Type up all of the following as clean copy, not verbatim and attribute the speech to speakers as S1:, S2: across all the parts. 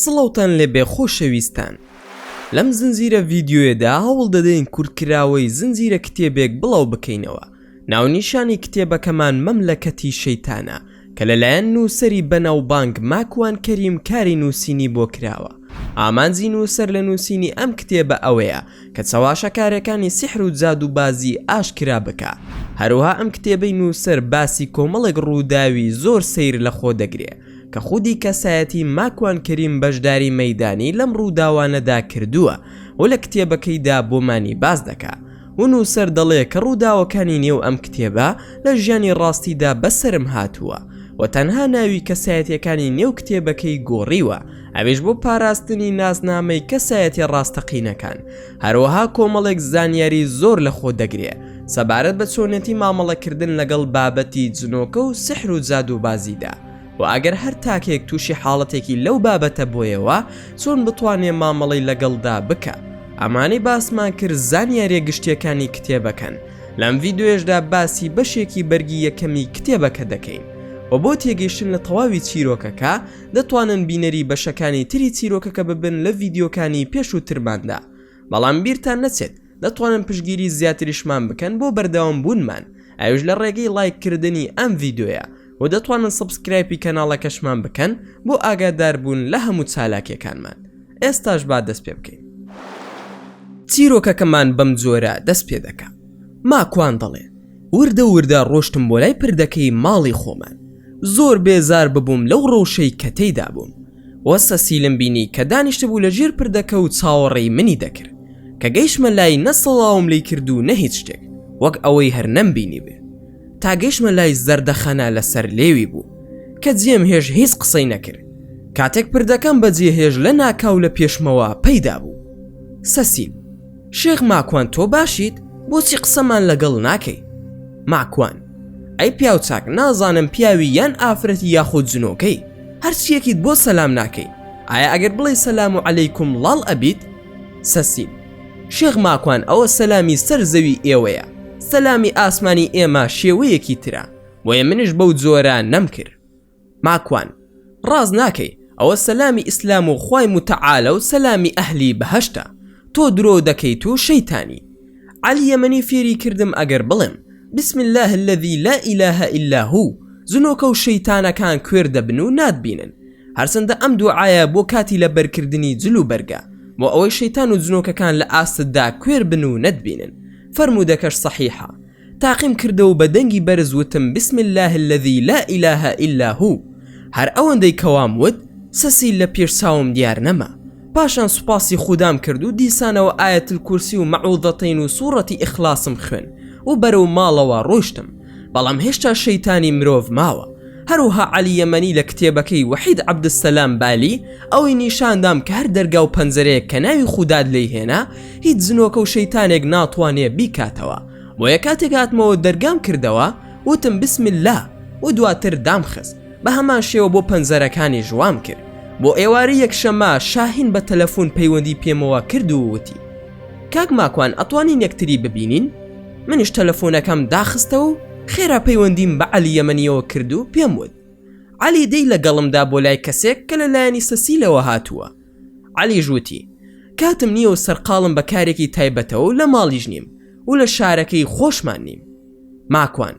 S1: سڵاوتان لێبێ خۆشەویستان لەم زنجیرە ڤیدیۆیەدا هەوڵ دەدەین کورتکراوەی زنجیرە کتێبێک بڵاو بکەینەوە ناونیشانی کتێبەکەمان مەملەکەتی شەیتانە کە لەلایەن نووسەری بەناوبانگ ماکوان کەریم کاری نووسینی بۆ کراوە ئامانجی نووسەر لە نووسینی ئەم کتێبە ئەوەیە کە چەواشەکارەکانی سیحر و جادووبازی ئاشکرا بکا هەروها ئەم کتێبەی نووسەر باسی کۆمەڵێک ڕووداوی زۆر سەیر لەخۆ دەگرێ کە خودی کەسایەتی ماکوان کەریم بەشداری مەیدانی لەم ڕووداوانەدا کردووە و لە کتێبەکەیدا بۆمانی باس دەکا و نووسەر دەڵێ کە ڕووداوەکانی نێو ئەم کتێبە لە ژیانی ڕاستیدا بەسەرم هاتووە و تەنها ناوی کەسایەتیەکانی نێو کتێبەکەی گۆڕیوە ئەویش بۆ پاراستنی ناسنامەی کەسایەتیە ڕاستەقینەکان هەروەها کۆمەڵێک زانیاری زۆر لەخۆ دەگرێ سەبارەت بە چۆنێتی مامەڵەکردن لەگەڵ بابەتی جنۆکە و سحر و جادووبازیدا و ئەگەر هەر تاکێک تووشی حاڵەتێکی لەو بابەتە بۆیەوە چۆن بتوانێ مامەڵەی لەگەڵدا بکا ئەمانەی باسمان کرد زانیاریە گشتیەکانی کتێبەکەن لەم ڤیدیۆیەشدا باسی بەشێکی بەرگی یەکەمی کتێبەکە دەکەین و بۆ تێگەیشتن لە تەواوی چیرۆکەکە دەتوانن بینەری بەشەکانی تری چیرۆکەکە ببن لە ڤیدیۆکانی پێشووترماندا بەڵام بیرتان نەچێت دەتوانن پشتگیری زیاتریشمان بکەن بۆ بەردەوام بوونمان ئەویش لە ڕێگەی ڵایک کردنی ئەم ڤیدیۆیە و دەتوانن subscribe ی کەناڵەکەشمان بکەن بۆ ئاگادار بوون لە هەموو چالاکیەکانمان ئێستاش با دەست پێ بکەین. چیرۆکەکەمان بەم جۆرە دەست پێ دەکا ماکوان دەڵێ وردە وردە ڕۆشتم بۆ لای پردەکەی ماڵی خۆمان زۆر بێزار ببووم لەو ڕەوشەی کە تێیدا بووم وە سەسیلم بینی کە دانیشتبوو لە ژێر پردەکە و چاوەڕێی منی دەکرد کە گەیشتمە لای نە سڵاوم لی کرد و نە هیچ شتێک وەک ئەوەی هەر نەمبینیبێ تا گەیشتمە لای زەردەخەنە لەسەر لێوی بوو کە جێم هێش هیچ قسەی نەکرد کاتێک پردەکەم بەجێ هێش لە ناکاو لە پێشمەوە پەیدا بوو سەسیل شێخ ماکوان تۆ باشیت بۆچی قسەمان لەگەڵ ناکەی ماکوان ئەی پیاوچاک نازانم پیاوی یان ئافرەتی یاخود جنۆکەی هەرچیەکیت بۆ سەلام ناکەی ئایا ئەگەر بڵێ سەلام و عەلەیکوم ڵاڵ ئەبیت سەسیل شێخ ماکوان ئەوە سەلامی سەر زەوی ئێوەیە سەلامی ئاسمانی ئێمە شێوەیەکی ترە بۆیە منیش بەو جۆرە نەمکرد ماکوان ڕاست ناکەی ئەوە سەلامی ئیسلام و خوای متعالە و سەلامی ئەهلی بەهەشتە تۆ درۆ دەکەیت و شەیتانی عەلی یەمەنی فێری کردم ئەگەر بڵێم بسم الله الذی لا اله الا هو جنۆکە و شەیتانەکان کوێر دەبن و ناتبینن هەرچەندە ئەم دوعایە بۆ کاتی لەبەرکردنی جل و بەرگە بۆ ئەوەی شەیتان و جنۆکەکان لە ئاستتدا کوێر بن و نەتبینن فەرموودەکەش سەحیحە تاقیم کردەوە و بە دەنگی بەرز وتم بسم اللە الذی لا الە الا هو هەر ئەوەندەی کەوام وت سەسیل لە پێش چاوم دیار نەما پاشان سوپاسی خودام کرد و دیسانەوە آیە الکرسی و مەعوذەتەین و سوڕەتی ئیخلاسم خوێن و بەرەو ماڵەوە ڕۆیشتم بەڵام هێشتا شەیتانی مرۆڤ ماوە هەروها عەلی یەمەنی لە کتێبەکەی وەحید عەبدولسەلام بالی ئەوەی نیشاندام کە هەر دەرگا و پەنجەرەیەک کە ناوی خودات لێی هێنا هیچ جنۆکە و شەیتانێک ناتوانێ بیکاتەوە بۆیە کاتێک هاتمەوە دەرگام کردەوە وتم بسم اللە و دواتر دامخست بە هەمان شێوە بۆ پەنجەرەکانیش وام کرد بۆ ئێوارەی یەکشەمە شاهین بە تەلەفون پەیوەندی پێمەوە کرد و وتی کاک ماکوان ئەتوانین یەکتری ببینین منیش تەلەفۆنەکەم داخستەوە و خێرا پەیوەندیم بە عەلی یەمەنیەوە کرد و پێم وت عەلی دێی لەگەڵمدا بۆ لای کەسێک کە لە لایەنی سەسیلەوە هاتووە عەلیش وتی، کاتم نییە و سەرقاڵم بە کارێکی تایبەتەوە و لە ماڵیش نیم و لە شارەکەی خۆشمان نیم. ماکوان،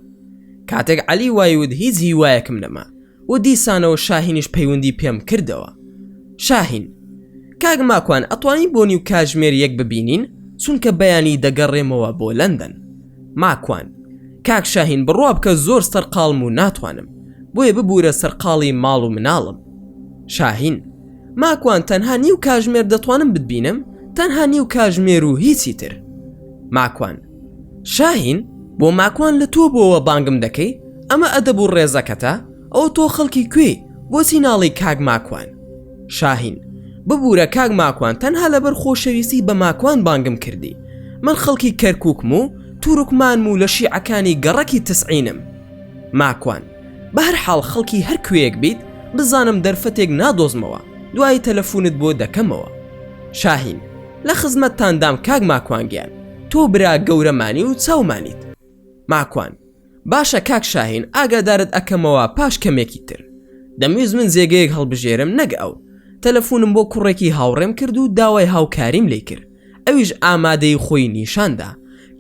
S1: کاتێک عەلی وای وت هیچ هیوایەکم نەما و دیسانەوە شاهینیش پەیوەندی پێم کردەوە. شاهین، کاک ماکوان ئەتوانین بۆ نیو کاتژمێر یەک ببینین چونکە بەیانی دەگەڕێمەوە بۆ لەندەن. ماکوان، کاک شاهین بڕوا بکە زۆر سەرقاڵم و ناتوانم، بۆیە ببورە سەرقاڵی ماڵ و مناڵم. شاهین، ماکوان تەنها نیو کاژمێر دەتوانم بتبینم تەنها نیو کاژمێر و هیچی تر ماکوان شاهین بۆ ماکوان لە تۆ بۆوە بانگم دەکەی ئەمە ئەدەب و ڕێزەکەتە ئەو تۆ خەڵکی کوێی بۆچی ناڵی کاک ماکوان شاهین ببوورە کاک ماکوان تەنها لەبەر خۆشەویستی بە ماکوان بانگم کردی من خەڵکی کەرکووکم و تورکمانم و لە شیعەکانی گەڕەکی تسعینم ماکوان بەهەرحاڵ خەڵکی هەر کوێیەک بیت بزانم دەرفەتێک نادۆزمەوە دوایی تەلەفونت بۆ دەکەمەوە. شاهین، لە خزمەتتاندام کاک ماکوان گیان، تۆ برا گەورەمانی و چاومانیت. ماکوان، باشە کاک شاهین ئاگادارت ئەکەمەوە پاش کەمێکی تر. دەمویست من جێگەیەک هەڵبژێرم نەک ئەو. تەلەفونم بۆ کوڕێکی هاوڕێم کرد و داوای هاوکاریم لێی کرد. ئەویش ئامادەیی خۆی نیشان دا.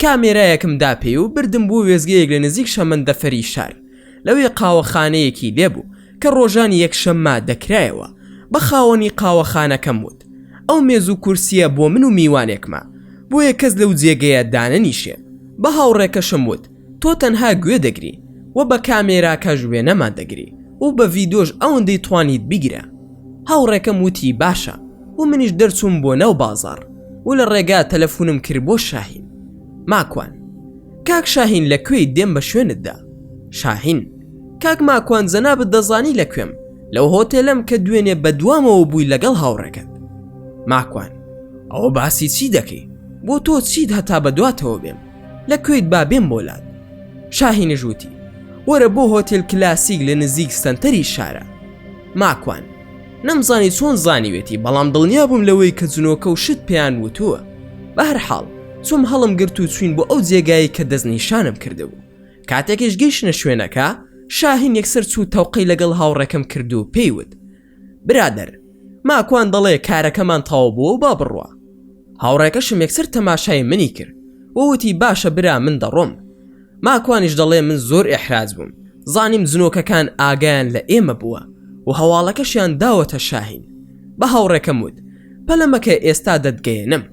S1: کامێرایەکم دا پێی و بردم بۆ وێستگەیەک لە نزیک شەمەندەفەری شار. لەوێ قاوەخانەیەکی لێ بوو کە ڕۆژانی یەکشەممە دەکرایەوە. بە خاوەنی قاوەخانەکەم وت، ئەو مێز و کورسییە بۆ من و میوانێکمە، بۆیە کەس لەو جێگەیە دانەنیشێ. بە هاوڕێکەشم وت، تۆ تەنها گوێ دەگری و بە کامێراکەش وێنەمان دەگری و بە ڤیدۆش ئەوەندەی توانیت بیگرە. هاوڕێکەم وتی باشە و منیش دەرچووم بۆ ناو بازاڕ و لە ڕێگا تەلەفونم کرد بۆ شاهین. ماکوان، کاک شاهین لە کوێیت دێم بە شوێنتدا. شاهین، کاک ماکوان جەنابت دەزانی لە کوێم، لەو هۆتێلەم کە دوێنێ بە دوامەوە بووی لەگەڵ هاوڕێکەت. ماکوان، ئەوە باسی چی دەکەی؟ بۆ تۆ چیت هەتا بە دواتەوە بێم؟ لە کوێیت با بێم بۆ لات. شاهینیش وتی، وەرە بۆ هۆتێل کلاسیک لە نزیک سەنتەری شارە. ماکوان، نەمزانی چۆن زانیوێتی بەڵام دڵنیا بووم لەوەی کە جنۆکە و شت پێیان وتووە. بەهەرحاڵ چووم هەڵم گرت و چووین بۆ ئەو جێگایەی کە دەستنیشانم کردبوو. کاتێکیش گەیشتنە شوێنەکە، شاهین یەکسەر چوو تەوقەی لەگەڵ هاوڕێکەم کرد و پێی وت، برادەر، ماکوان دەڵێ کارەکەمان تەواو بووە و با بڕوا. هاوڕێکەشم یەکسەر تەماشای منی کرد و وتی باشە برا من دەڕۆم. ماکوانیش دەڵێ من زۆر ئیحراج بووم، زانیم جنۆکەکان ئاگایان لە ئێمە بووە و هەواڵەکەشیان داوەتە شاهین. بە هاوڕێکەم وت پەلە مەکە ئێستا دەتگەیەنم.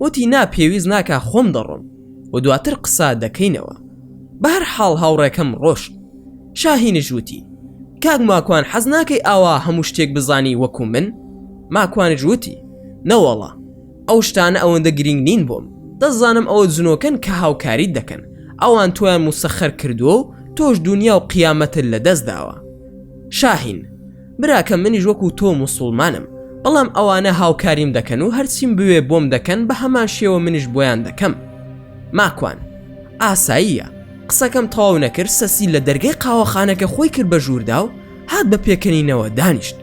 S1: وتی نا پێویست ناکا خۆم دەڕۆم و دواتر قسە دەکەینەوە. بەهەرحاڵ هاوڕێکەم ڕۆشت. شاهینیش وتی، کاک ماکوان حەز ناکەی ئاوا هەموو شتێک بزانی وەکو من؟ ماکوانیش وتی، نەوەڵا، ئەو شتانە ئەوەندە گرینگ نین بۆم، دەزانم ئەوە جنۆکەن کە هاوکاریت دەکەن، ئەوان تۆیان موسەخەر کردووە و تۆش دونیا و قیامەتت لەدەست داوە. شاهین، براکەم منیش وەکو تۆ موسوڵمانم، بەڵام ئەوانە هاوکاریم دەکەن و هەرچیم بوێ بۆم دەکەن بە هەمان شێوە منیش بۆیان دەکەم. ماکوان، ئاساییە. قسەکەم تەواو نەکرد سەسیل لە دەرگای قاوەخانەکە خۆی کرد بە ژووردا و هات بە پێکەنینەوە دانیشت.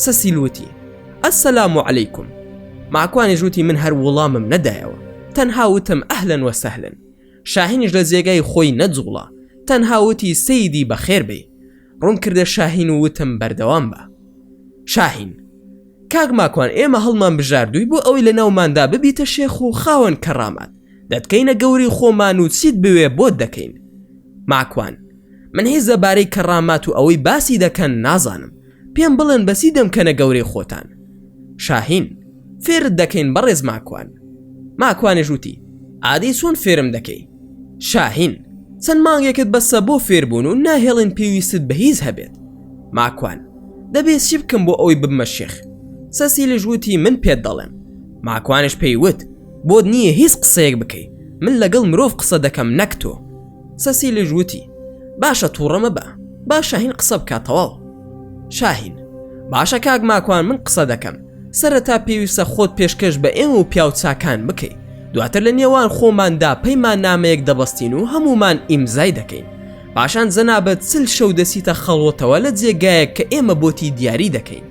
S1: سەسیل وتی، السلام علیکم. ماکوانیش وتی من هەر وڵامم نەدایەوە تەنها وتم اهلا و سهلا. شاهینیش لە جێگای خۆی نەجوڵا تەنها وتی سەیدی بەخێر بێی. ڕووم کردە شاهین و وتم بەردەوام بە. شاهین، کاک ماکوان ئێمە هەڵمان بژاردووی بۆ ئەوەی لە ناوماندا ببیتە شێخ و خاوەن کەڕامات، دەتکەینە گەورەی خۆمان و چیت بوێ بۆت دەکەین. ماکوان، من هیچ لەبارەی کەڕامات و ئەوەی باسی دەکەن نازانم، پێم بڵێن بەچی دەمکەنە گەورەی خۆتان؟ شاهین، فێرت دەکەین بەڕێز ماکوان. ماکوانیش وتی، ئادەی چۆن فێرم دەکەی؟ شاهین، چەند مانگێکت بەسە بۆ فێربوون و ناهێڵین پێویستت بە هیچ هەبێت. ماکوان، دەبێ چی بکەم بۆ ئەوەی ببمە شێخ؟ سەسیلیش وتی من پێت دەڵێم. ماکوانیش پێی وت، بۆت نییە هیچ قسەیەک بکەی، من لەگەڵ مرۆڤ قسە دەکەم نەک تۆ. سەسیلیش وتی، باشە تووڕە مەبە، با شاهین قسە بکات تەواو. شاهین، باشە کاک ماکوان من قسە دەکەم، سەرەتا پێویستە خۆت پێشکەش بە ئێمە و پیاو چاکان بکەی، دواتر لە نێوان خۆماندا پەیماننامەیەک دەبەستین و هەموومان ئیمزای دەکەین، پاشان جەنابت چل شەو دەچیتە خەڵوەتەوە لە جێگایەک کە ئێمە بۆتی دیاری دەکەین،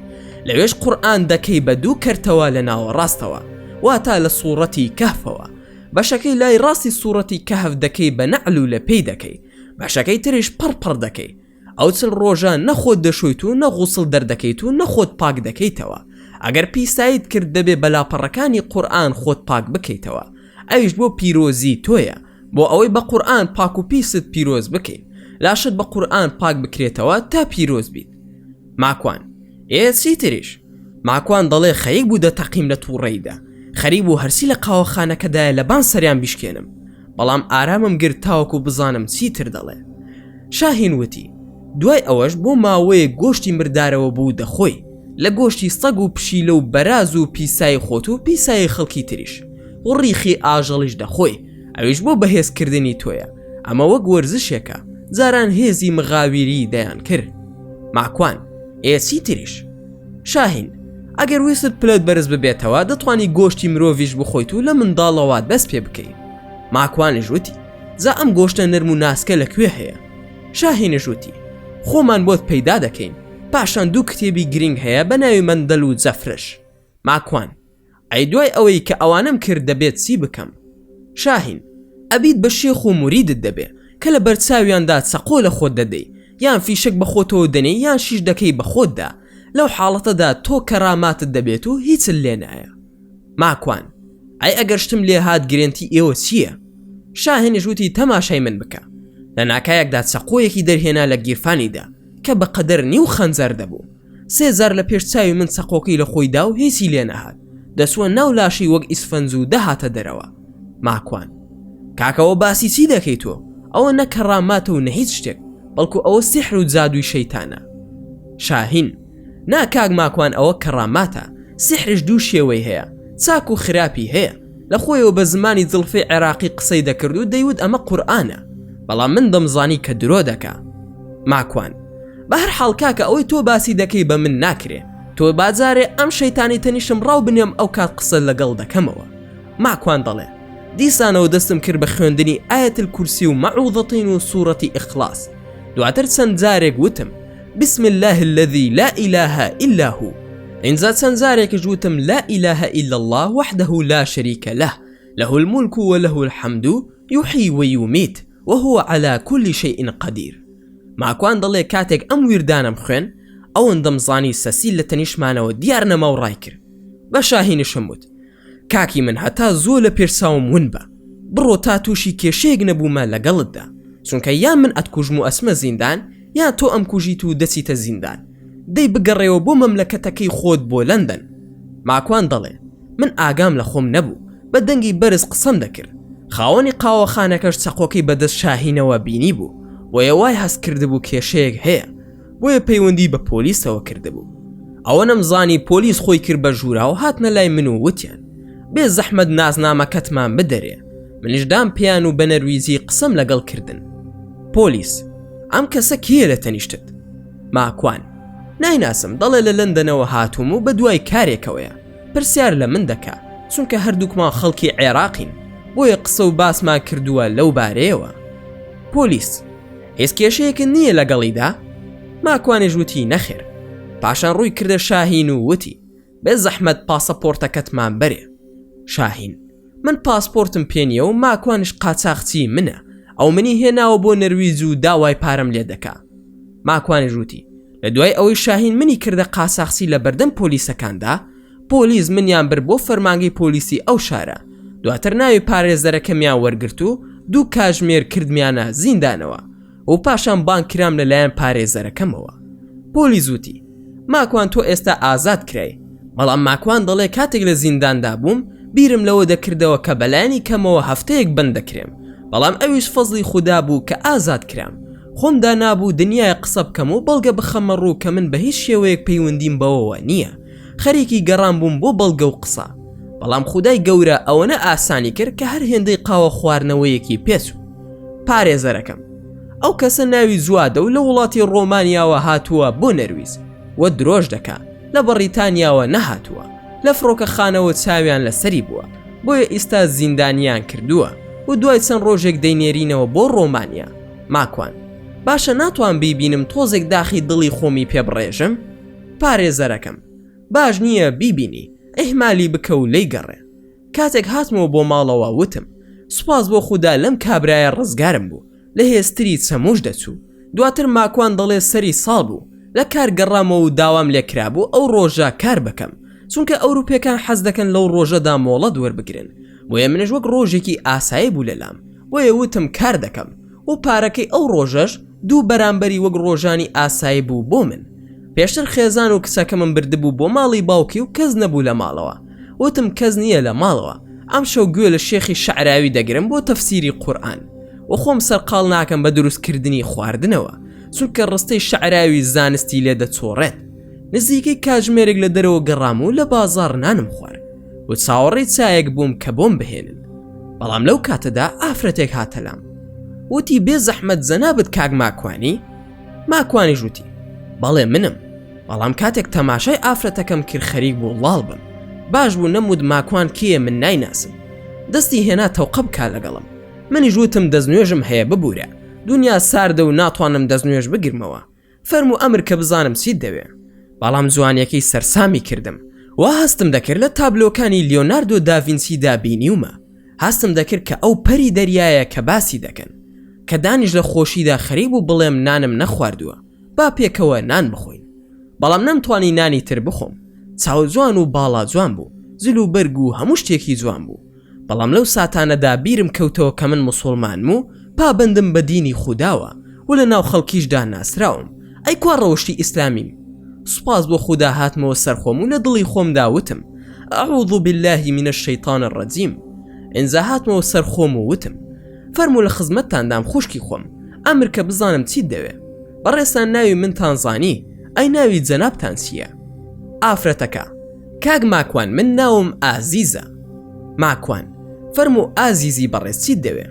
S1: لەوێش قورئان دەکەی بە دوو کەرتەوە لە ناوەڕاستەوە، واتا لە سوڕەتی کەهفەوە، بەشەکەی لای ڕاستی سوڕەتی کەهف دەکەی بە نەعل و لە پێی دەکەی، بەشەکەی تریش پەڕ پەڕ دەکەی، ئەو چل ڕۆژە نە خۆت دەشۆیت و نە غوسڵ دەردەکەیت و نە خۆت پاک دەکەیتەوە، ئەگەر پیساییت کرد دەبێ بە لاپەڕەکانی قورئان خۆت پاک بکەیتەوە، ئەویش بۆ پیرۆزی تۆیە، بۆ ئەوەی بە قورئان پاک و پیست پیرۆز بکەین، لاشەت بە قورئان پاک بکرێتەوە تا پیرۆز بیت. ماکوان، ئێ چیتریش؟ ماکوان دەڵێ خەریک بوو دەتەقیم لە تووڕەییدا، خەریک بوو هەرچی لە قاوەخانەکەدایە لەبان سەریان بیشکێنم، بەڵام ئارامم گرت تاوەکو بزانم چیتر دەڵێ. شاهین وتی، دوای ئەوەش بۆ ماوەیەک گۆشتی مردارەوە بوو دەخۆی، لە گۆشتی سەگ و پشیلە و بەراز و پیسایی خۆت و پیسایی خەڵکی تریش، و ڕیخی ئاژەڵیش دەخۆی، ئەویش بۆ بەهێزکردنی تۆیە، ئەمە وەک وەرزشێکە، جاران هێزی مغاویری دەیانکرد. ماکوان، ئێ چی تریش؟ شاهین، ئەگەر ویستت پلەت بەرز ببێتەوە دەتوانی گۆشتی مرۆڤیش بخۆیت و لە منداڵەوە دەست پێ بکەی. ماکوانیش وتی، جا ئەم گۆشتە نەرم و ناسکە لە کوێ هەیە؟ شاهینیش وتی، خۆمان بۆت پەیدا دەکەین، پاشان دوو کتێبی گرینگ هەیە بە ناوی مەندەل و جەفرش. ماکوان، ئەی دوای ئەوەی کە ئەوانەم کرد دەبێت چی بکەم؟ شاهین، ئەبیت بە شێخ و موریدت دەبێ کە لە بەرچاویاندا چەقۆ لە خۆت دەدەی یان فیشەک بە خۆتەوە دەنێی یان شیش دەکەی بە خۆتدا. لەو حاڵەتەدا تۆ کەراماتت دەبێت و هیچت لێ نایە. ماکوان، ئەی ئەگەر شتم لێ هات گرێنتی ئێوە چییە؟ شاهێنیش وتی تەماشای من بکە. لە ناکایەکدا چەقۆیەکی دەرهێنا لە گیرفانیدا کە بە قەدەر نیو خەنجەر دەبوو. سێ جار لە پێش چاوی من چەقۆکەی لە خۆی دا و هیچی لێ نەهات. دەچووە ناو لاشەی وەک ئیسفەنج و دەهاتە دەرەوە. ماکوان، کاکە ئەوە باسی چی دەکەی تۆ؟ ئەوە نە کەڕاماتە و نە هیچ شتێک، بەڵکو ئەوە سیحر و جادووی شەیتانە. شاهین، نا کاک ماکوان ئەوە کەڕاماتە، سیحرش دوو شێوەی هەیە، چاک و خراپی هەیە. لە خۆیەوە بە زمانی زڵفی عێراقی قسەی دەکرد و دەیوت ئەمە قورئانە، بەڵام من دەمزانی کە درۆ دەکا. ماکوان، بە هەر حاڵ کاکە ئەوەی تۆ باسی دەکەی بە من ناکرێ، تۆ با جارێ ئەم شەیتانەی تەنیشتم ڕاو بنێم ئەو کات قسە لەگەڵ دەکەمەوە. ماکوان دەڵێ، دیسانەوە دەستم کرد بە خوێندنی آیة الکرسی و مەعوذەتەین و سوڕەتی ئیخڵاس، دواتر چەند جارێک وتم، بسم اللە الذی لا الە الا هو، ئینجا چەند جارێکیش وتم لا الە الا اللە وحده لا شریک له، له الملک و له الحمد یحیی و یمیت وهو علی کل شیء قدیر. ماکوان دەڵێ کاتێک ئەم ویردانەم خوێن ئەوەندەم زانی سەسیل لە تەنیشتمانەوە دیار نەما و ڕایکرد. بە شاهینیشم وت، کاکی من هەتا زووە لە پێش چاوم ون بە بڕۆ تا تووشی کێشەیەک نەبوومە لەگەڵتدا چونکە یان من ئەتکوژم و ئەچمە زیندان یان تۆ ئەمکوژیت و دەچیتە زیندان دەی بگەڕێوە بۆ مەملەکەتەکەی خۆت بۆ لەندەن ماکوان دەڵێ من ئاگام لە خۆم نەبوو بە دەنگی بەرز قسەم دەکرد خاوەنی قاوەخانەکەش چەقۆکەی بەدەست شاهینەوە بینی بوو بۆیە وای هەست کردبوو کێشەیەک هەیە بۆیە پەیوەندی بە پۆلیسەوە کردبوو. ئەوە نەمزانی پۆلیس خۆی کرد بە ژوورا و هاتنە لای من و وتیان بێ زەحمەت نازنامەکەتمان بدەرێ، منیش دام پێیان و بە نەرویجی قسەم لەگەڵ کردن. پۆلیس، ئەم کەسە کێیە لە تەنیشتت؟ ماکوان، نایناسم، دەڵێ لە لەندەنەوە هاتووم و بەدوای کارێکەوەیە، پرسیار لە من دەکا، چونکە هەردووکمان خەڵکی عێراقین، بۆیە قسە و باسمان کردووە لەو بارەیەوە. پۆلیس، هیچ کێشەیەکت نییە لەگەڵیدا؟ ماکوانیش وتی نەخێر. پاشان ڕووی کردە شاهین و وتی بێ زەحمەت پاسەپۆرتەکەتمان بەرێ. شاهین، من پاسپۆرتم پێ نییە و ماکوانیش قاچاخچیی منە، ئەو منی هێناوە بۆ نەرویج و داوای پارەم لێ دەکا. ماکوانیش وتی لە دوای ئەوەی شاهین منی کردە قاچاخچی لە بەردەم پۆلیسەکاندا، پۆلیس منیان برد بۆ فەرمانگەی پۆلیسی ئەو شارە، دواتر ناوی پارێزەرەکەمیان وەرگرت و دوو کاژمێر کردمیانە زیندانەوە و پاشان بانگ کرام لەلایەن پارێزەرەکەمەوە. پۆلیس وتی، ماکوان تۆ ئێستا ئازاد کرای، بەڵام ماکوان دەڵێ کاتێک لە زینداندا بووم بیرم لەوە دەکردەوە کە بەلایەنی کەمەوە هەفتەیەک بەند دەکرێم، بەڵام ئەویش فەزڵی خودا بوو کە ئازاد کرام، خۆم دانابوو دنیایەک قسە بکەم و بەڵگە بخەمە ڕوو کە من بە هیچ شێوەیەک پەیوەندیم بەوەوە نییە. خەریکی گەڕان بووم بۆ بەڵگە و قسە بەڵام خودای گەورە ئەوەنە ئاسانی کرد کە هەر هێندەی قاوە خواردنەوەیەکی پێچوو پارێزەرەکەم ئەو کەسە ناوی جوادە و لە وڵاتی ڕۆمانیاوە هاتووە بۆ نەرویج و درۆش دەکا لە بەڕیتانیاوە نەهاتووە لە فڕۆکەخانەوە چاویان لەسەری بووە بۆیە ئیستا زیندانیان کردووە و دوای چەند ڕۆژێک دەینێرینەوە بۆ ڕۆمانیا ماکوان باشە ناتوان بیبینم تۆزێک داخی دڵی خۆمی پێ بڕێژم پارێزەرەکەم، باش نییە بیبینی، ئیهمالی بکە و لێی گەڕێ. کاتێک هاتمەوە بۆ ماڵەوە وتم، سوپاس بۆ خودا لەم کابرایە ڕزگارم بوو، لە هێستری چەمووش دەچوو. دواتر ماکوان دەڵێ سەری ساڵ بوو، لە کار گەڕامەوە و داوام لێ کرابوو ئەو ڕۆژە کار بکەم، چونکە ئەوروپیەکان حەز دەکەن لەو ڕۆژەدا مۆڵەت وەربگرن، بۆیە منیش وەک ڕۆژێکی ئاسایی بوو لەلام، بۆیە وتم کار دەکەم و پارەکەی ئەو ڕۆژەش دوو بەرامبەری وەک ڕۆژانی ئاسایی بوو بۆ من. پێشتر خێزان و کچەکەمم بردبوو بۆ ماڵی باوکی و کەس نەبوو لە ماڵەوە. وتم کەس نییە لە ماڵەوە، ئەمشەو گوێ لە شێخی شەعراوی دەگرم بۆ تەفسیری قورئان و خۆم سەرقاڵ ناکەم بە دروستکردنی خواردنەوە، چونکە ڕستەی شەعراوی زانستی لێ دەچۆڕێت. نزیکەی کاتژمێرێک لە دەرەوە گەڕام و لە بازاڕ نانم خوارد و چاوەڕێی چایەک بووم کە بۆم بهێنن. بەڵام لەو کاتەدا ئافرەتێک هاتە لام وتی بێ زەحمەت جەنابت کاک ماکوانی؟ ماکوانیش وتی بەڵێ منم بەڵام کاتێک تەماشای ئافرەتەکەم کرد خەریک بوو ڵاڵ بم باش بوو نەموت ماکوان کێیە من نایناسم دەستی هێنا تەوقە بکا لەگەڵم منیش وتم دەستنوێژم هەیە ببورە دونیا ساردە و ناتوانم دەستنوێژ بگرمەوە فەرموو ئەمر کە بزانم چیت دەوێ. بەڵام جوانیەکەی سەرسامی کردم. وا هەستم دەکرد لە تابلۆکانی لیۆناردۆ داڤینچیدا بینیومە. هەستم دەکرد کە ئەو پەری دەریایە کە باسی دەکەن. کە دانیش لە خۆشیدا خەریک بوو بڵێم نانم نەخواردووە، با پێکەوە نان بخۆین. بەڵام نەمتوانی نانی تر بخۆم. چاو جوان و باڵا جوان بوو، جل و بەرگ و هەموو شتێکی جوان بوو. بەڵام لەو ساتانەدا بیرم کەوتەوە کە من موسوڵمانم و پابەندم بە دینی خوداوە و لە ناو خەڵکیشدا ناسراوم، ئەی کوا ڕەوشتی ئیسلامیم؟ سوپاس بۆ خودا هاتمەوە سەر خۆم و لە دڵی خۆمدا وتم، اعوذ باللە من الشیطان الرجیم، ئینجا هاتمەوە سەر خۆم و وتم، فەرموو لە خزمەتتاندام خوشکی خۆم، ئەمر کە بزانم چیت دەوێ؟ بەڕێزتان ناوی منتان زانی، ئەی ناوی جەنابتان چییە؟ ئافرەتەکە، کاک ماکوان من ناوم ئازیزە. ماکوان، فەرموو ئازیزی بەڕێز چیت دەوێ؟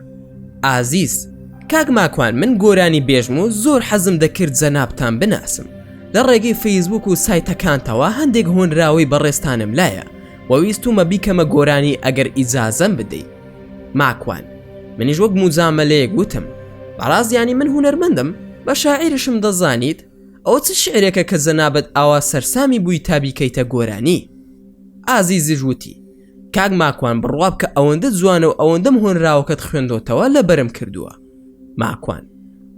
S1: ئازیز، کاک ماکوان من گۆرانی بێژم و زۆر حەزم دەکرد جەنابتان بناسم. لە ڕێگەی فەیسبوک و سایتەکانتەوە هەندێک هۆنراوەی بەڕێزتانم لایە و ویستومە بیکەمە گۆرانی ئەگەر ئیجازەم بدەی. ماکوان، منیش وەک موجامەلەیەک وتم، بەڕاست یانی من هونەرمەندم؟ بە شاعیرشم دەزانیت؟ ئەوە چ شیعرێکە کە جەنابت ئاوا سەرسامی بووی تا بیکەیتە گۆرانی؟ ئازیزیش وتی، کاک ماکوان بڕوا بکە ئەوەندە جوانە و ئەوەندەم هۆنراوەکەت خوێندۆتەوە لەبەرم کردووە. ماکوان،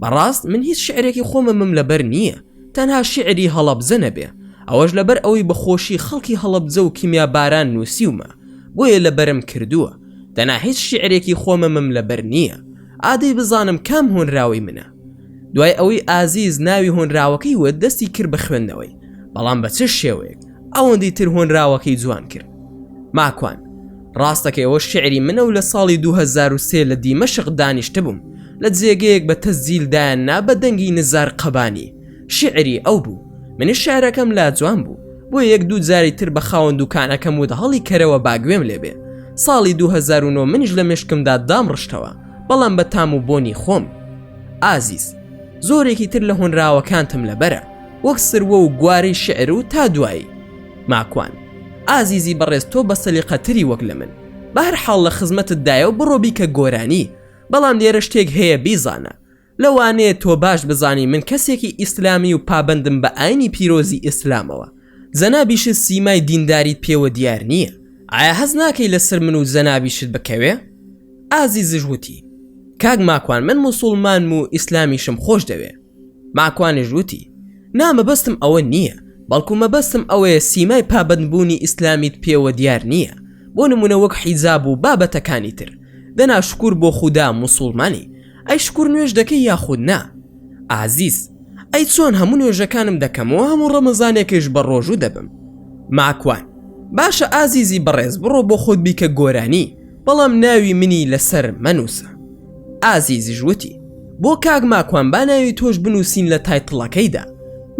S1: بەڕاست من هیچ شیعرێکی خۆممم لەبەر نییە، تەنها شیعری هەڵەبجە نەبێ، ئەوەش لەبەر ئەوەی بە خۆشی خەڵکی هەڵەبجە و کیمیاباران نووسیومە، بۆیە لەبەرم کردووە، دەنا هیچ شیعرێکی خۆممم لەبەر نییە، ئادەی بزانم کام هۆنراوەی منە؟ دوای ئەوەی ئازیز ناوی هۆنراوەکەی وت دەستی کرد بە خوێندنەوەی، بەڵام بە چ شێوەیەک، ئەوەندەی تر هۆنراوەکەی جوان کرد. ماکوان، ڕاستەکەی ئەوە شیعری منە و لە ساڵی 2003 لە دیمەشق دانیشتبووم لە جێگەیەک بە تەسجیل دایان نا بە دەنگی نزار قەبانی، شیعری ئەو بوو، منیش شیعرەکەم لا جوان بوو، بۆیە یەک دوو جاری تر بە خاوەن دوکانەکەم وت هەڵی کەرەوە با گوێم لێ بێ. ساڵی 2009 منیش لە مێشکمدا دامڕشتەوە، بەڵام بە تام و بۆنی خۆم. ئازیز، زۆرێکی تر لە هۆنراوەکانتم لەبەرە، وەک سروە و گوارەی شیعر و تا دوایی. ماکوان، ئازیزی بەڕێز تۆ بە سەلیقەتری وەک لە من. بە هەر حاڵ لە خزمەتت دایە و بڕۆ بیکە گۆرانی. بەڵام لێرە شتێک هەیە بیزانە. لەوانەیە تۆ باش بزانی من کەسێکی ئیسلامی و پابەندم بە ئاینی پیرۆزی ئیسلامەوە. جەنابیشت سیمای دینداریت پێوە دیار نییە. ئایا هەست ناکەی لەسەر من و جەنابیشت بکەوێ؟ ئازیزش وتی، کاک ماکوان من موسوڵمانم و ئیسلامیشم خۆش دەوێ. ماکوانیش وتی، نا مەبەستم ئەوە نییە، بەڵکو مەبەستم ئەوەیە سیمای پابەندبوونی ئیسلامیت پێوە دیار نییە، بۆ نموونە وەک حیجاب و بابەتەکانی تر، دەنا شکور بۆ خودا موسوڵمانی، ئەی شکور نوێژ دەکەی یاخود نا؟ ئازیز، ئەی چۆن هەموو نوێژەکانم دەکەم و هەموو ڕەمەزانێکیش بە ڕۆژوو دەبم. ماکوان، باشە ئازیزی بەڕێز بڕۆ بۆ خۆت بیکە گۆرانی، بەڵام ناوی منی لەسەر مەنووسە. ئازیزیش وتی، بۆ کاک ماکوان با ناوی تۆش بنووسین لە title ەکەیدا.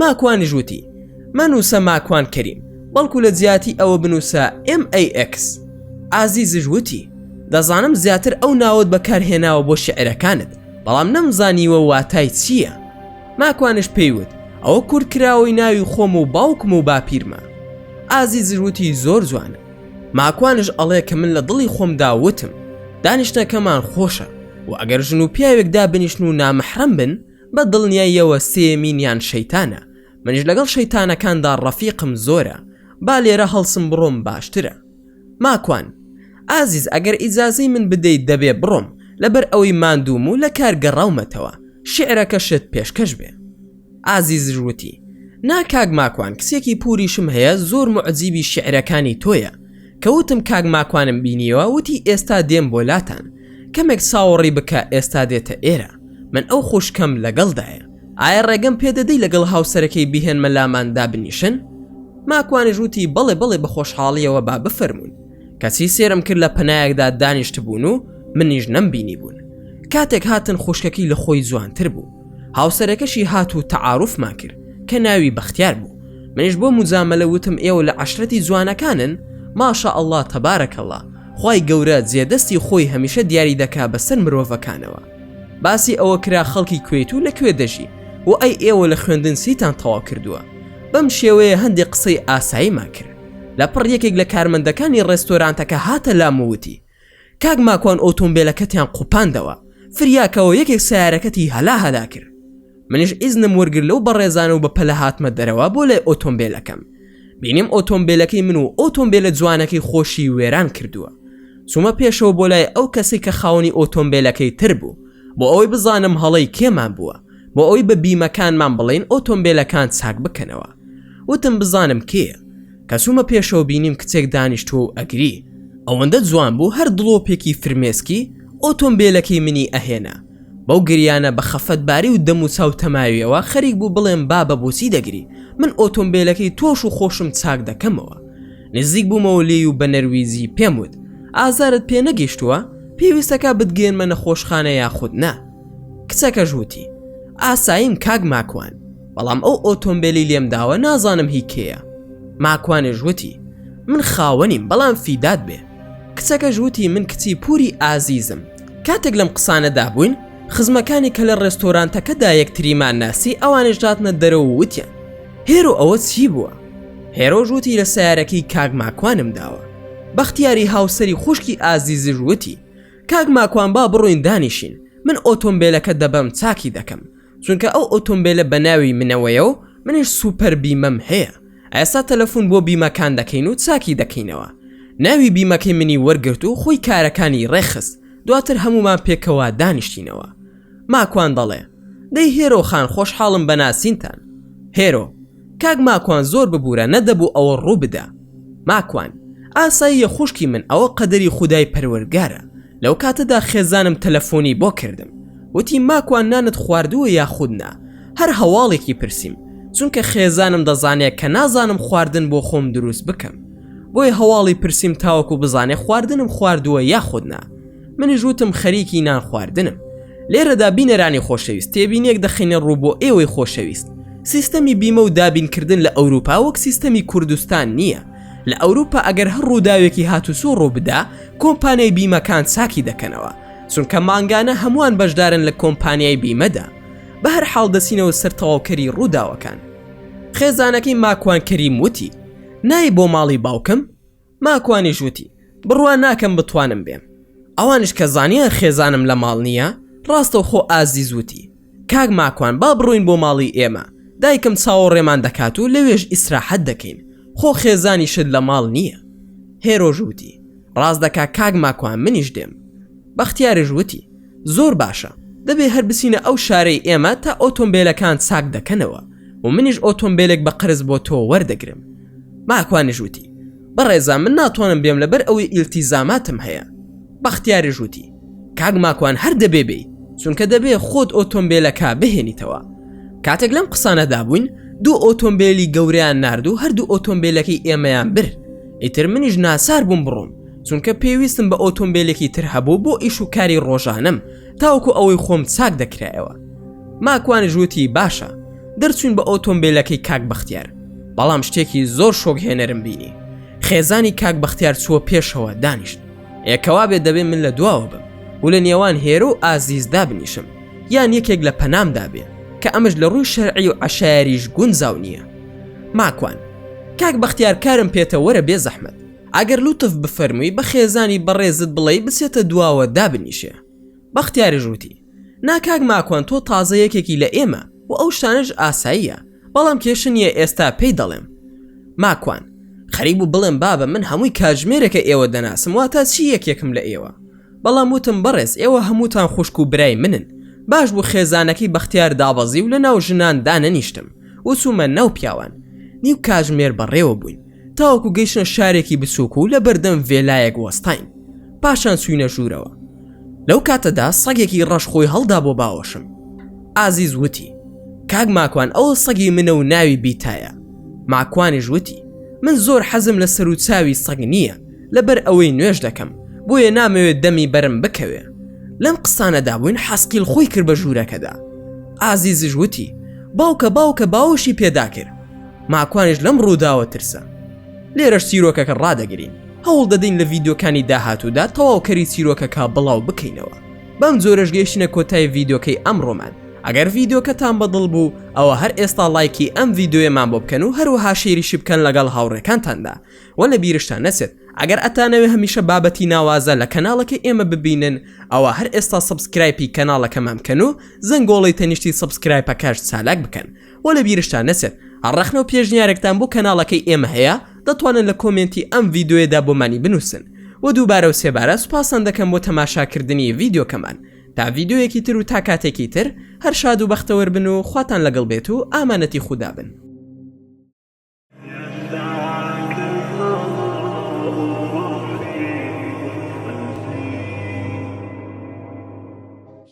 S1: ماکوانیش وتی، مەنووسە ماکوان کەریم، بەڵکو لە جیاتی ئەوە بنووسە MAX. ئازیزیش وتی، دەزانم زیاتر ئەو ناوەت بەکار هێناوە بۆ شیعرەکانت، بەڵام نەمزانیوە واتای چییە. ماکوانیش پێی وت، ئەوە کورتکراوەی ناوی خۆم و باوکم و باپیرمە. ئازیزیش وتی، زۆر جوانە. ماکوانش ئەڵێ کە من لە دڵی خۆمدا وتم دانیشتنەکەمان خۆشە و ئەگەر ژن و پیاوێک دابنیشن و نامەحرەم بن بە دڵنیاییەوە سێیەمینیان شەیتانە منیش لەگەڵ شەیتانەکاندا ڕەفیقم زۆرە با لێرە هەڵسم بڕۆم باشترە ماکوان ئازیز ئەگەر ئیجازەی من بدەیت دەبێ بڕۆم لەبەر ئەوەی ماندووم و لە کار گەڕاومەتەوە شیعرەکەشت پێشکەش بێ. ئازیزیش وتی، نا کاک ماکوان کچێکی پوریشم هەیە زۆر موعجیبی شیعرەکانی تۆیە، کە وتم کاک ماکوانم بینیوە وتی ئێستا دێم بۆ لاتان، کەمێک چاوەڕی بکە ئێستا دێتە ئێرە، من ئەو خوشکەم لەگەڵدایە، ئایا ڕێگەم پێ دەدەی لەگەڵ هاوسەرەکەی بیهێنمە لامان دابنیشن؟ ماکوانیش وتی بەڵێ بەڵێ بە خۆشحاڵیەوە با بفەرموون. کەچی سێرم کرد لە پەنایەکدا دانیشتبوون و منیش نەمبینیبوون. کاتێک هاتن خوشکەکەی لە خۆی جوانتر بوو. هاوسەرەکەشی هات و تەعاروفمان کرد کە ناوی بەختیار بوو. منیش بۆ موجامەلە وتم ئێوە لە عەشرەتی جوانەکانن؟ ماشاء اللە تبارک اللە خوای گەورە جێدەستی خۆی هەمیشە دیاری دەکا بەسەر مرۆڤەکانەوە. باسی ئەوە کرا خەڵکی کوێیت و لە کوێ دەژی و ئەی ئێوە لە خوێندن چیتان تەواو کردووە؟ بەم شێوەیە هەندێ قسەی ئاساییمان کرد. لەپڕ یەکێک لە کارمەندەکانی ڕێستۆرانتەکە هاتە لام و وتی، کاک ماکوان ئۆتۆمبێلەکەتیان قوپاندەوە، فریاکەوە یەکێک سەیارەکەتی هەلا هەلا کرد. منیش ئیزنم وەرگرت لەو بەڕێزانە و بە پەلە هاتمە دەرەوە بۆ لای ئۆتۆمبێلەکەم. بینیم ئۆتۆمبێلەکەی من و ئۆتۆمبێلە جوانەکەی خۆشی وێران کردووە. چوومە پێشەوە بۆ لای ئەو کەسەی کە خاوەنی ئۆتۆمبێلەکەی تر بوو، بۆ ئەوەی بزانم هەڵەی کێمان بووە، بۆ ئەوەی بە بیمەکانمان بڵێین ئۆتۆمبێلەکان چاک بکەنەوە. وتم بزانم کێیە. کە چوومە پێشەوە بینیم کچێک دانیشتووە و ئەگری. ئەوەندە جوان بوو هەر دڵۆپێکی فرمێسکی ئۆتۆمبێلەکەی منی ئەهێنا. بەو گریانە بە خەفەتباری و دەموچاو تەماویەوە خەریک بوو بڵێم بابە بۆچی دەگری من ئۆتۆمبێلەکەی تۆش و خۆشم چاک دەکەمەوە. نزیک بوومەوە لێی و بە نەرویجی پێم وت ئازارت پێ نەگەیشتووە؟ پێویستەکا بتگەیەنمە نەخۆشخانە یاخود نا؟ کچەکەش وتی ئاساییم کاک ماکوان بەڵام ئەو ئۆتۆمبێلی لێم داوە نازانم هی کێیە. ماکوانیش وتی من خاوەنیم بەڵام فیدات بێ. کچەکەش وتی من کچی پوری ئازیزم. کاتێک لەم قسانەدا بووین خزمەکانی کە لە ڕێستۆرانتەکەدا یەکتریمان ناسی ئەوانیش هاتنە دەرەوە و وتیان هێرۆ ئەوە چی بووە؟ هێرۆش وتی لە سەیارەکەی کاک ماکوانم داوە. بەختیاری هاوسەری خوشکی ئازیزیش وتی کاک ماکوان با بڕۆین دانیشین من ئۆتۆمبێلەکە دەبەم چاکی دەکەم چونکە ئەو ئۆتۆمبێلە بە ناوی منەوەیە و منیش سوپەر بیمەم هەیە ئێستا تەلەفون بۆ بیمەکان دەکەین و چاکی دەکەینەوە ناوی بیمەکەی منی وەرگرت و خۆی کارەکانی ڕێکخست دواتر هەموومان پێکەوە دانیشتینەوە ماکوان دەڵێ دەی هێرۆ خان خۆشحاڵم بە ناسینتان هێرۆ کاک ماکوان زۆر ببورە نەدەبوو ئەوە ڕوو بدا ماکوان ئاساییە خوشکی من ئەوە قەدەری خودای پەروەرگارە لەو کاتەدا خێزانم تەلەفۆنی بۆ کردم وتی ماکوان نانت خواردووە یاخود نا هەر هەواڵێکی پرسیم چونکە خێزانم دەزانێ کە نازانم خواردن بۆ خۆم دروست بکەم بۆیە هەواڵی پرسیم تاوەکو بزانێ خواردنم خواردووە یاخود نا منیش وتم خەریکی نان خواردنم. لێرەدا بینەرانی خۆشەویست تێبینیەک دەخەینە ڕوو بۆ ئێوەی خۆشەویست. سیستەمی بیمە و دابینکردن لە ئەوروپا وەک سیستەمی کوردستان نییە. لە ئەوروپا ئەگەر هەر ڕووداوێکی هاتوچۆ ڕووبدا کۆمپانیای بیمەکان چاکی دەکەنەوە. چونکە مانگانە هەمووان بەشدارن لە کۆمپانیای بیمەدا. بەهەرحاڵ دەچینەوە سەر تەواوکەری ڕووداوەکان. خێزانەکەی ماکوان کەریم وتی، نایەی بۆ ماڵی باوکم؟ ماکوانیش وتی، بڕوا ناکەم بتوانم بێم. ئەوانیش کە زانیان خێزانم لە ماڵ نییە، ڕاستەوخۆ ئازیز وتی، کاک ماکوان با بڕۆین بۆ ماڵی ئێمە، دایکم چاوەڕێمان دەکات و لەوێش ئیسراحەت دەکەین، خۆ خێزانیشت لە ماڵ نییە. هێرۆش وتی، ڕاست دەکا کاک ماکوان منیش دێم. بەختیاریش وتی، زۆر باشە، دەبێ هەر بچینە ئەو شارەی ئێمە تا ئۆتۆمبێلەکان چاک دەکەنەوە و منیش ئۆتۆمبێلێک بە قەرز بۆ تۆ وەردەگرم. ماکوانیش وتی، بەڕێزان من ناتوانم بێم لەبەر ئەوەی ئیلتیزاماتم هەیە. بەختیاریش وتی، کاک ماکوان هەر دەبێ بێی، چونکە دەبێ خۆت ئۆتۆمبێلەکە بهێنیتەوە. کاتێک لەم قسانەدا بووین، دوو ئۆتۆمبێلی گەورەیان نارد و هەردوو ئۆتۆمبێلەکەی ئێمەیان برد. ئیتر منیش ناچار بووم بڕۆم، چونکە پێویستم بە ئۆتۆمبێلێکی تر هەبوو بۆ ئیش و کاری ڕۆژانەم تاوەکو ئەوەی خۆم چاک دەکرایەوە. ماکوانیش وتی باشە. دەرچووین بە ئۆتۆمبێلەکەی کاک بەختیار. بەڵام شتێکی زۆر شۆکهێنەرم بینی. خێزانی کاک بەختیار چووە پێشەوە دانیشت. ئێ کەوابێ دەبێ من لە دواوە بم و لە نێوان هێرۆ و ئازیز دابنیشم یان یەکێک لە پەنامدا بێ کە ئەمەش لە ڕووی شەرعی و عەشایەریش گونجاو نییە. ماکوان، کاک بەختیار کارم پێتە وەرە بێ زەحمەت. ئەگەر لوتف بفەرمووی بە خێزانی بەڕێزت بڵێی بچێتە دواوە دابنیشێ. بەختیاریش وتی، نا کاک ماکوان تۆ تازە یەکێکی لە ئێمە و ئەو شتانەش ئاساییە، بەڵام کێشە نییە ئێستا پێی دەڵێم. ماکوان، خەریک بوو بڵێم بابە من هەمووی کاتژمێرێکە ئێوە دەناسم واتا چی یەکێکم لە ئێوە؟ بەڵام وتم بەڕێز ئێوە هەمووتان خوشک و برای منن. باش بوو خێزانەکەی بەختیار دابەزی و لەناو ژنان دانەنیشتم و چوومە ناو پیاوان. نیو کاتژمێر بەڕێوە بووین. تاوەکو گەیشتنە شارێکی بچووک و لە بەردەم ڤێلایەک وەستاین. پاشان چووینە ژوورەوە. لەو کاتەدا سەگێکی ڕەش خۆی هەڵدا بۆ باوەشم. ئازیز وتی، کاک ماکوان ئەوە سەگی منە و ناوی بیتایە. ماکوانیش وتی، من زۆر حەزم لە سەروچاوی سەگ نییە، لەبەر ئەوەی نوێژ دەکەم، بۆیە نامەوێ دەمی بەرم بکەوێ. لەم قسانەدا بووین حەسقیل خۆی کرد بە ژوورەکەدا. ئازیزیش وتی، باوکە باوکە باوەشی پێدا کرد. ماکوانیش لەم ڕووداوە ترسا. لێرەش چیرۆکەکە ڕادەگرین. هەوڵ دەدەین لە ڤیدیۆکانی داهاتوودا تەواوکەری چیرۆکەکە بڵاو بکەینەوە. بەم جۆرەش گەیشتینە کۆتای ڤیدیۆکەی ئەمڕۆمان. ئەگەر ڤیدیۆکەتان بەدڵ بوو ئەوە هەر ئێستا ڵایکی ئەم ڤیدیۆیەمان بۆ بکەن و هەروەها شەیریشی بکەن لەگەڵ هاوڕێکانتاندا. وە لە بیرشتان نەچێت ئەگەر ئەتانەوێ هەمیشە بابەتی ناوازە لە کەناڵەکەی ئێمە ببینن ئەوا هەر ئێستا subscribe ی کەناڵەکەمان بکەن و زەنگۆڵەی تەنیشتی subscribe ەکەش چالاک بکەن. وە لە بیرشتان نەچێت هەر ڕەخنە و پێشنیارێکتان بۆ کەناڵەکەی ئێمە هەیە دەتوانن لە comment ی ئەم ڤیدیۆیەدا بۆمانی بنووسن وە دووبارە و سێبارە سوپاستان دەکەم بۆ تەماشاکردنی ڤیدیۆکەمان تا ڤیدیۆیەکی تر و تا کاتێکی تر هەر شاد و بەختەوەر بن و خواتان لەگەڵ بێت و ئامانەتی خودا بن.